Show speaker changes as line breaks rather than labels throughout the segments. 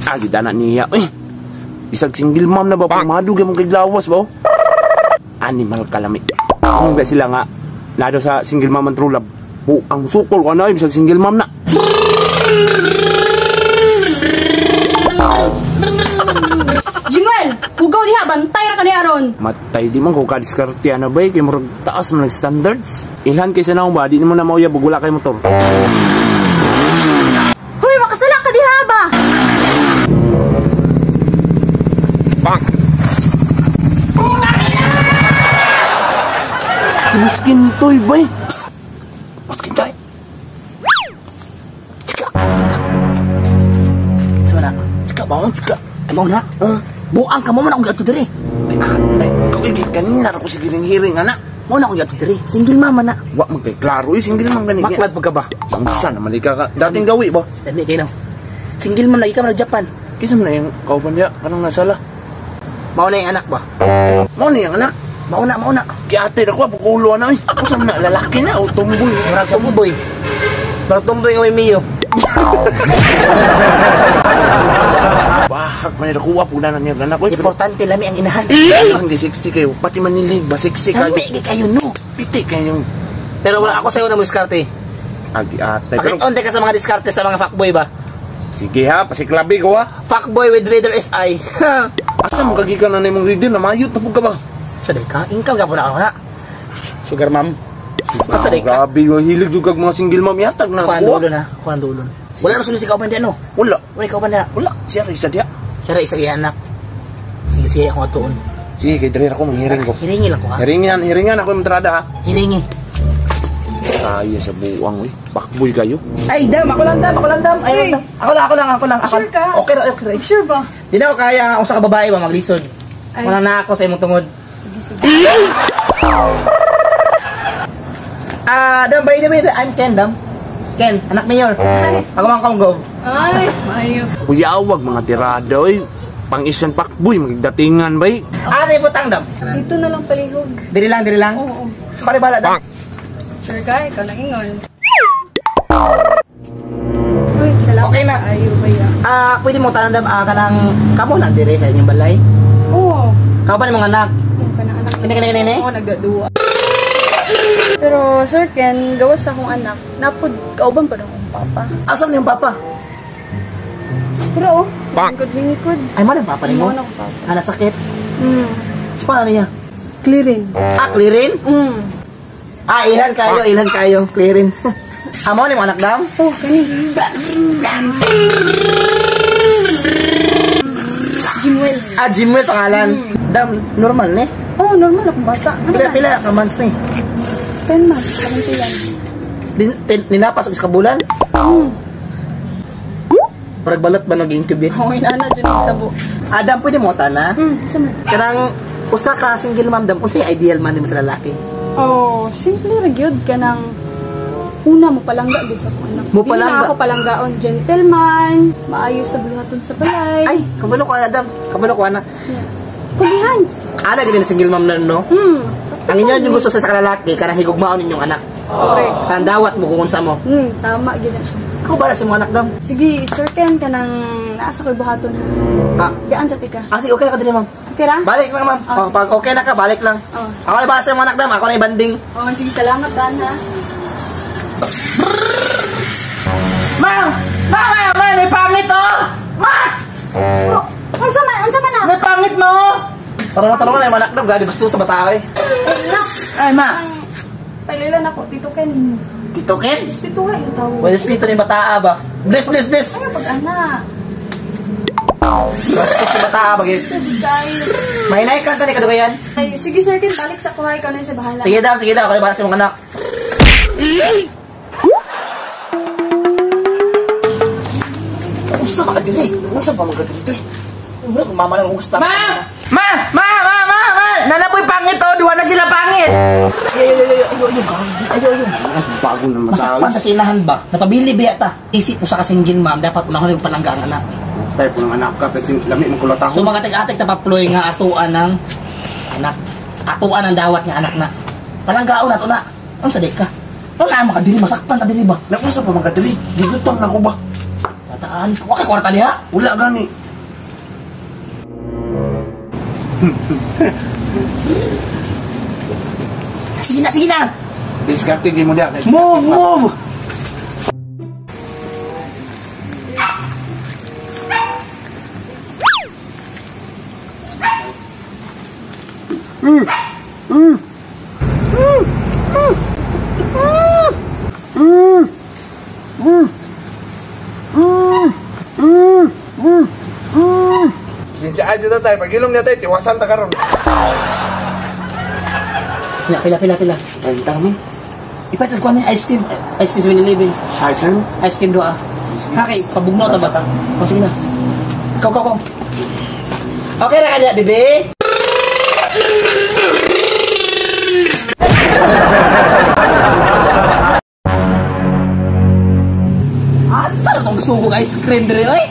Ah, gidana niya. Uy, isang single mom na ba? Pumado mong kay lawas ba? Oh? Animal kalami. Kung ba sila nga, nado sa single mom ang true love. Ang sukol ko na, bisag single mom na.
Jimuel, hugaw diha, bantay ra kani aron.
Matay di man ko ka-diskarte ano ba? Kay murag taas man nag-standards. Ilhan kaysa na ba? Di mo na mauyab ug wala kay motor.
Hoy, makasala ka diha ba?
Bang! Si Muskintoy bay! Psst! Muskintoy! Chika!
Sama na?
Chika, baon, chika!
Ay, mau na? Buang ka mo man akong giadto diri.
Ay, ate, ikaw eh, kanina ako sa giring-hiring, anak.
Mo na akong giadto diri. Single mama na.
Wa man kay klaro eh, single mama gani.
Maklad pa ka ba?
Unsa na man ka dating gawi ba?
Dami kayo no. Single mom lagi ka man Japan.
Kinsa man na yung kauban diya kanang nasala?
Mao na yung anak ba?
Mao na yung anak.
Mao na, mao na.
Kay ate na ko bukulo na eh. Unsa man na lalaki na o tumboy?
Murag tumboy. Murag tumboy nga may miyo.
Bahag man nakuha po na niya anak ko.
Importante lami ang inahan.
Ang di 60 kayo, pati manilig ba 60 kayo.
Lami kayo no.
Piti kayo.
Pero wala ako sa'yo na mo diskarte.
Agi ate.
Pero onde ka sa mga diskarte sa mga fuckboy ba?
Sige ha, pasiklabi ko ha.
Fuckboy with Raider FI.
Asa mo kagikan na imong Raider na mayot na po ka ba?
Sa day ka, ingkaw gapon na ako na. Sugar ma'am. Sa day ka.
Grabe yung hilig jud kag mga single mom yatag na
kuan dulo na, kuan dulo. Wala na sunod si kauban diya no.
Wala.
Wala kauban diya.
Wala, siya ra isa diya.
Siya ra isa iya anak. Sige sige ako atuon.
Sige kay diri ako manghiring ko.
Hiringi lang ko ha.
Hiringan, hiringan ako imong trada ha.
Hiringi.
Kaya sa buwang oy. Bakboy kayo.
Ay, dam, ako lang dam, ako lang dam. Ay, dam. Ako lang, ako lang, ako lang. Ako.
Sure ka?
Okay ra, okay ra.
Sure ba?
Di na ako kaya nga usa ka babae ba maglisod. Wala na ako sa imong tungod.
Sige, sige.
Ah, dam, by the way, I'm Ken, dam. Ken, anak mayor. Ako man kong gov.
Ay, maayo.
Kuyawag mga tirada oy. Pang-isan pakboy magdatingan bay.
Ano yung butang dam?
Dito na lang palihog.
Dili lang, dili lang.
Oo.
Pare bala dam.
Sure ka, ikaw nang ingon. Uy, salamat.
Okay na.
Ayo ba ya?
Ah, pwede mo tanong dam, kanang kamo lang dire sa inyong balay.
Oo.
Kamo ba nimong anak?
Oo, kanang anak.
Kini kini kini.
Oo, nagdadua. Pero Sir Ken, gawas sa akong anak, napod kauban pa akong papa.
Asa man yung papa?
Pero oh, lingkod-lingkod.
Ay, mo papa nimo?
Mo akong papa.
Ah, nasakit. Sa paano niya?
Clearin.
Ah, clearin? Ah, ilhan kayo, clearin. Amo ni mo anak dam?
Oh, kani. Jimuel.
Ah, Jimuel pangalan. Dam, normal ni?
Oh, normal akong bata. Ano
Pila, pila ka months ni?
10 months, kaunti lang.
Ninapas og isa ka bulan? Parang balat ba nag-incubate?
Oo, inana dyan ang tabo.
Adam, pwede mo ta na?
Sa man.
Kanang usa ka single mom dam, unsay ideal man nimo sa lalaki?
Oh, simple ra gyud kanang una mo palangga gyud sa akong anak.
Mo
Dili
palangga?
na ako palanggaon, gentleman, maayo sa buhaton sa balay.
Ay, kabalo ko ana dam. Kabalo ko ana.
Yeah. Kulihan.
Ana gid single mom na no. Ang inyo yung gusto sa lalaki kanang higugmaon ninyong anak.
Correct.
Kanang dawat mo kung unsa mo.
Tama gyud na siya.
Ako para sa mga anak dam.
Sige, Sir Ken, kanang naa sa ko'y buhaton ha.
Ah,
Gaan sa tika.
ah sige, okay na ka dili ma'am.
Okay ra?
Balik lang ma'am.
Oh,
Oh,
sige,
pag okay na ka, balik lang.
Oh.
Ako na para sa mga anak dam, ako na ibanding.
Oh, sige, salamat dan ha.
Ma'am! Ma'am, ma'am, ma'am, may pangit oh! Ma!
Oh, unsa man, unsa man na?
May pangit mo! Tarong na yung anak dam, grabe basto sa bata eh.
Nak,
Ay, ma!
palilan ako, Tito Ken.
Tito Ken?
Respetuha yung tao.
Well, respeto ni bataa ba? Bless, bless, bless!
Ay, pag ana.
Bastos ni bataa ba, guys?
Sige, kayo.
Mahinay ka, kani kadugayan.
Ay, sige, Sir Ken, balik sa kuha. Ikaw na yung sa bahala.
Sige dam, ako na para sa mga anak.
Unsa ka dili? Unsa pa man ka dili?
Bro, mama lang gusto. Ma! Ma! Ma! Ma! Ma! Ma! Nanapoy pangit oh! Duwa na sila pangit! Ay, ay, ay, ay, ay, ay, ay, ay, ay.
Mas bago na matao.
Masakpan sa inahan ba? Napabili ba yata? Isip mo sa kasingin ma'am, dapat unahon yung palangga ang anak.
Tayo po ng anak ka, pwede lami mong kulatahon.
So mga atik-atik tapaploy nga atuan ng anak. Atuan ang dawat nga anak na. Palanggaon na to na. Ang sadik ka. Wala makadiri, masakpan ka diri ba?
Nakusa pa mga diri, gigutom na ko ba?
Kwartaan. Wa kay kwarta diha.
Wala gani.
Sige na, sige na.
Diskarte gyud mo diha.
Move, move.
Sinsaan dito tayo, pagilong niya tayo, tiwasan ta karon.
Pila, pila, pila, pila.
Renta kami.
Ipalit ko ni ice cream. Ice cream 7-Eleven.
Hi, sir.
Ice cream doa. Ha, kay pabugnaw ta ba? O, sige na. Ikaw, ikaw, ikaw. Okay ra ka diha, bebe? Asa na tong sugog ice cream dire oy?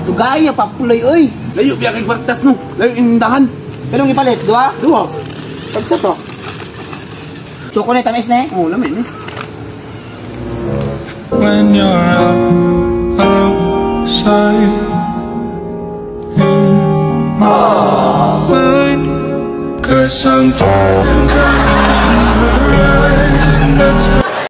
Lugaya papuloy oy.
Layo biya kay kwartas no. Layo indahan.
Ganong ipalit, duha?
Duha. Pagsa to.
Chocolate tamis na eh.
Oh, lami ni.
When you're out outside in my mind. 'Cause sometimes I look in her eyes and that's